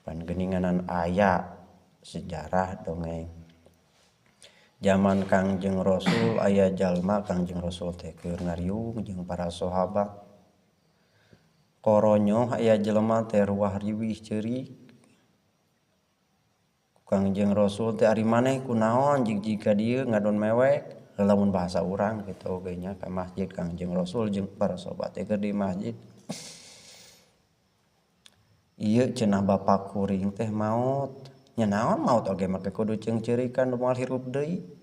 Pan geuninganan aya sejarah dongeng. Zaman Kangjeng Rasul aya jalma Kangjeng Rasul teh keur ngariung jeung para sahabat. Koronyoh aya jelema teh ruah riwih ceurik. Kangjeng Rasul teh ari maneh kunaon jig-jig ka dieu ngadon mewek. Lamun bahasa urang kitu oge nya ka masjid Kangjeng Rasul jeung para sahabat teh keur di masjid. Ieu cenah bapak kuring teh maot. Nya naon maot oge make kudu ceungceurikan nu moal hirup deui.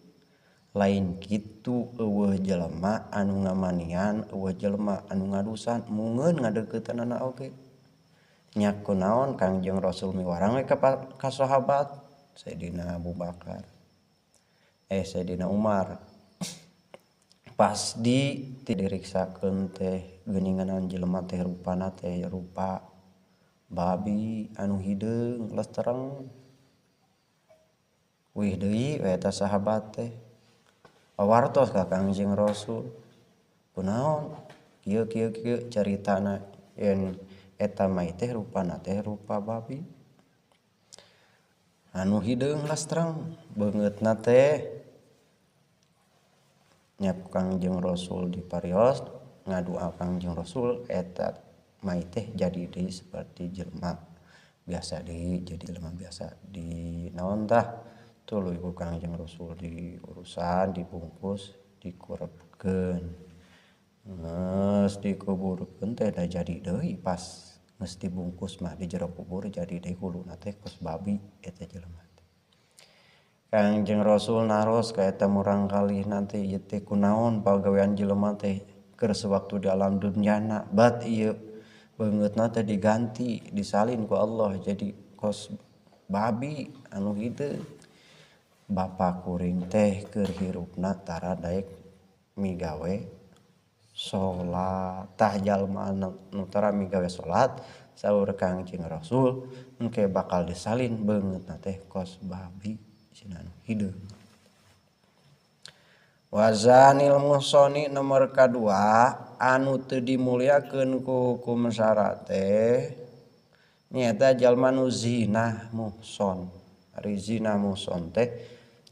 Lain kitu eueuh jelema anu ngamanian, eueuh jelema anu ngadusan mungeun ngadeukeuteunnana oge. Nya kunaon Kangjeng Rasul miwarang we ka sahabat Sayyidina Abu Bakar. Sayyidina Umar. Pas di diriksakeun teh geuninganan jelema teh rupana teh rupa babi anu hideung lestereng. Wih deui we eta sahabat teh. Pawartos ka Kangjeng Rasul. Kunaon? Kieu kieu kieu caritana yen eta mah teh rupana teh rupa babi. Anu hideung lestereng beungeutna teh nya Kangjeng Rasul diparios ngadua Kangjeng Rasul eta mah teh jadi deui seperti jelema biasa deui jadi jelema biasa di naon tah tuluy ku Kangjeng Rasul diurusan dibungkus dikurebkeun geus dikuburkeun teh da jadi deui pas geus dibungkus mah di jero kubur jadi deui huluna teh kos babi eta jelema teh. Kangjeng Rasul naros ka eta murang kalih nanti ieu teh kunaon pagawean jelema teh keur sewaktu di alam dunyana bat ieu beungeutna teh diganti disalin ku Allah jadi kos babi anu hideung. Bapa kuring teh keur hirupna tara daek migawe salat tah jalma nu tara migawe salat saur Kangjeng Rasul engke bakal disalin beungeutna teh kos babi cenah anu hideung. Wazanil muhsoni nomor kadua anu teu dimuliakeun ku hukum syara teh nyaeta jalma nu zina muhson. Ari zina muhson teh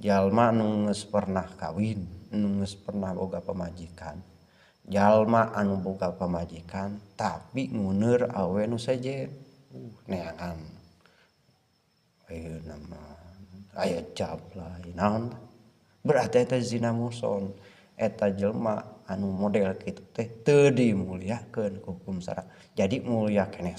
jalma anu geus pernah kawin, anu geus pernah boga pamajikan. Jalma anu boga pamajikan tapi nguneur awe nu sejen. Neangan. Ayeuna mah aya jabla naon. Berarti eta zina muhson. Eta jelma anu model kitu teh teu dimuliakeun ku hukum syara. Jadi mulia keneh